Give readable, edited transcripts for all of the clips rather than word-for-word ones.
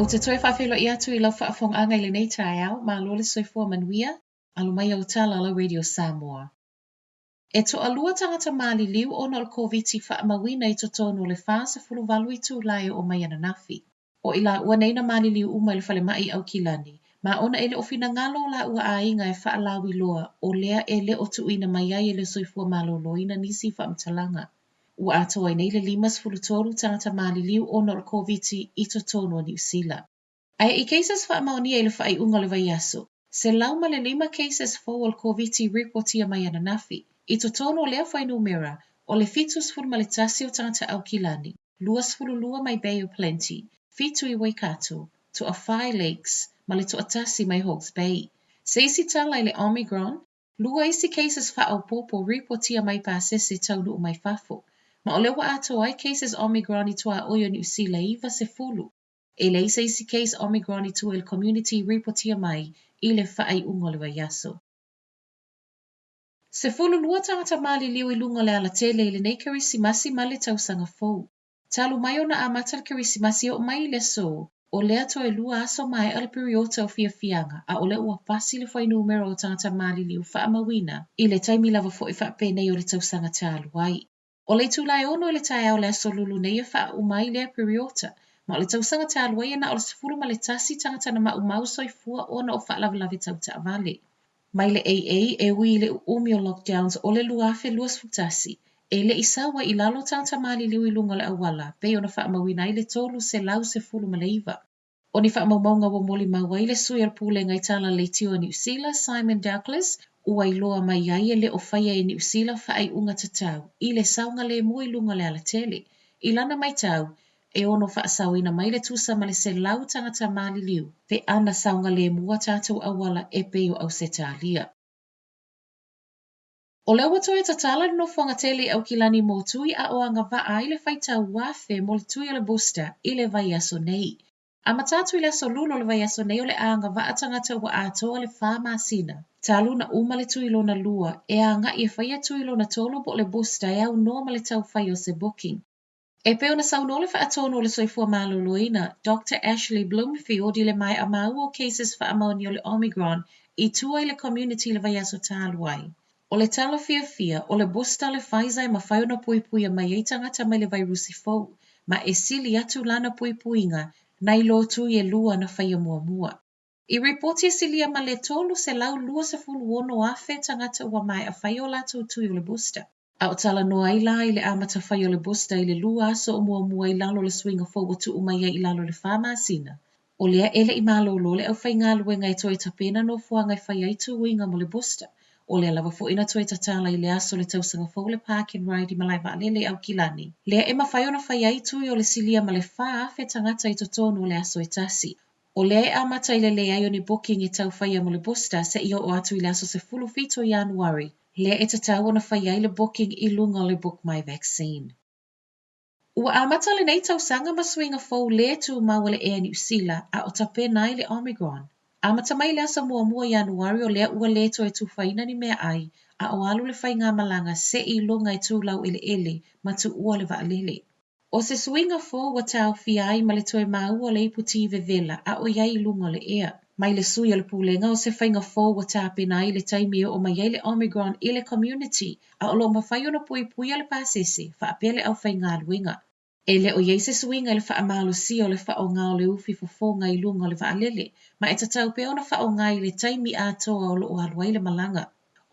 Ou te toe faafeiloai atu i lau faafofogaaga i lenei taeao, malo le soifua manuia, alo mai au tala lau Radio Samoa. E toalua tagata maliliu ona o le Koviti faamauina i totonu o le 48 itula e oo mai ananafi. O i lāua nei na maliliu uma i le falemai i Aukilani, ma ona e le o finagalo o lāua aiga e faalauiloa o lea e le o tuuina mai ai e le Soifua Maloloina nisi faamatalaga. Ua atoa ai nei le 53 tagata maliliu ona o le Koviti i totonu o Niu Sila. Ae i cases faamaonia i le faaiuga o le vaiaso, 105 cases fou o le Koviti ripotia mai ananafi. I totonu o lea fuainumera, o le 71 o tagata Aukilani, 22 mai Bay of Plenty, 7 i Waikato, toafa i Lakes, ma le toatasi mai Hawke's Bay. Se isi tala i le Omicron, Lua isi cases faaopoopo ripotia mai pasese taunuu mai fafo, ma o lea ua atoa ai cases Omicron i tuaoi o Niu Sila e 90. E leai se isi case Omicron i tua i le community ripotia mai i le faaiuga o le vaiaso. 12 tagata maliliu i luga o le alatele i lenei Kerisimasi ma le tausaga fou. Talu mai ona amata le Kerisimasi e oo mai i le aso, o lea toe lua aso maea le piriota o fiafiaga a o lea ua pasi le fuainumera o tagata maliliu faamauina i le taimi lava foi faapenei o le tausaga talu ai. O le itula e 6 i le taeao o le aso Lulu nei e faauma ai lea piriota, ma o le tausaga talu ai e na o le 11 tagata na maumau soifua ona o faalavelave tau taavale. Mai le AA e ui i le umi o lockdowns o le 2021, e le i sau ai i lalo tagata maliliu i luga o le auala, pei ona faamauina ai le 319. O ni faamaumauga ua molimau ai le sui o le Pulega i Tala Leitio a Niu Sila, Simon Douglas, ua iloa mai ai e le o faia e Niu Sila faaiuga tatau i le saogalemu i luga o le alatele. I lana matau, e ono faasaoina mai le tusa ma le 100 tagata maliliu pe ana saogalemu a tatou auala e pei o Ausetalia. O lea ua toe tatala le nofoaga tele i Aukilani mo tui a o agavaa ai le faitau 1,000 mo le tui o le booster i le vaiaso nei. Amata atu i le aso Lulu o le vaiaso nei o le a agavaa tagata ua atoa le fa masina talu ona uma le tui lona lua e agai e faia tui lona tolu po o le booster e aunoa ma le tau fai o se booking. E pei ona saunoa le Faatonu o le Soifua Maloloina, Doctor Ashley Bloomfield i le maea maua o cases faamaonia o le Omicron i tua i le community i le vaiaso talu ai. O le tala fiafia, o le booster a le Pfizer e mafai ona puipuia mai ai tagata mai le vairusi fou, ma e sili atu lana puipuiga nai lo tui e lua na faia muamua. I ripoti e silia ma le 326,000 tagata ua maea faia o latou tui o le booster. A o talanoa ai la i le amata fai o le booster i le lua aso o muamua i lalo o le suiga fou ua tuu mai ai i lalo o le fa masina. O lea e le i malolo le aufaigaluega e toe tapena nofoaga e fai ai tuiga mo le booster. O lea lava foi na toe tatala i le aso o le tausaga fou le Park and Ride i Malae Vaalele i Aukilani, lea e mafai ona fai ai tui o le silia ma le 4,000 tagata i totonu o le aso e tasi. O lea e amata i le leai o ni booking e tau faia mo le booster seia oo atu i le aso 17 o Ianuari, lea e tatau ona fai ai le booking i luga o le Book My Vaccine. Ua amata lenei tausaga ma suiga fou lē tumau a le Air Niu Sila a o tapena ai le Omicron. Amata mai i le aso muamua o Ianuari o lea ua lē toe tufaina ni meaai a o alu le faigamalaga seiloga e tu laueleele ma tuua le vaalele. ʻO se suiga fou ua taofia ai ma le toe maua o le ipu ti vevela a o i ai i luga o le ea. Mai le sui o le Pulega o se faiga fou ua tapena ai i le taimi e oo mai ai le Omicron i le community a o lo o mafai ona puipuia le pasese faapea le aufaigaluega. E le o i ai se suiga i le faamalosia o le faaaoga o le ufi fofoga i luga o le vaalele, ma e tatau pea ona faaaoga i le taimi atoa o lo o alu ai le malaga.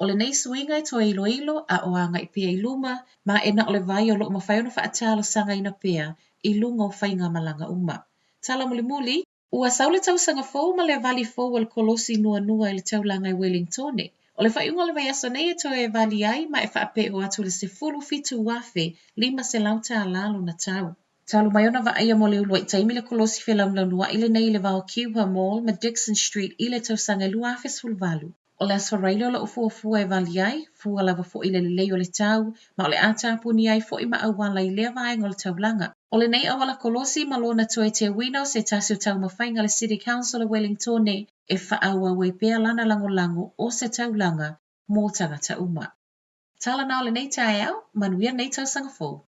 O lenei suiga e toe iloilo a o agai pea i luma, ma e na o le vai o lo o mafai ona faatalosagaina pea i luga o faigamalaga uma. Tala mulimuli, Ua sau le tausaga fou ma le vali fou o le kolosi nuanua i le taulaga i Welingtone. O le faaiuga o le vaiaso nei e toe vali ai ma e faape'o atu i le $17,500 tālā lona tau. Talu mai ona vaaia mo le uluai taimi le kolosi felaunulaunua'i lenei i le va o Kiwa Mall ma Dixon Street i le tausaga e 2018. O le Aso Faraile o lo o fuafua e vali ai, fua lava foi i le lelei o le tau, ma o le a tapuni ai foi ma auala i lea vaega o le taulaga. O lenei auala kolosi ma lona toe teuina o se tasi o taumafaiga a le City Council o Wellingtone e faaauau ai pea lana lagolago o se taulaga mō tagata uma. Tala na o lenei taeao, manuia lenei tausaga fou.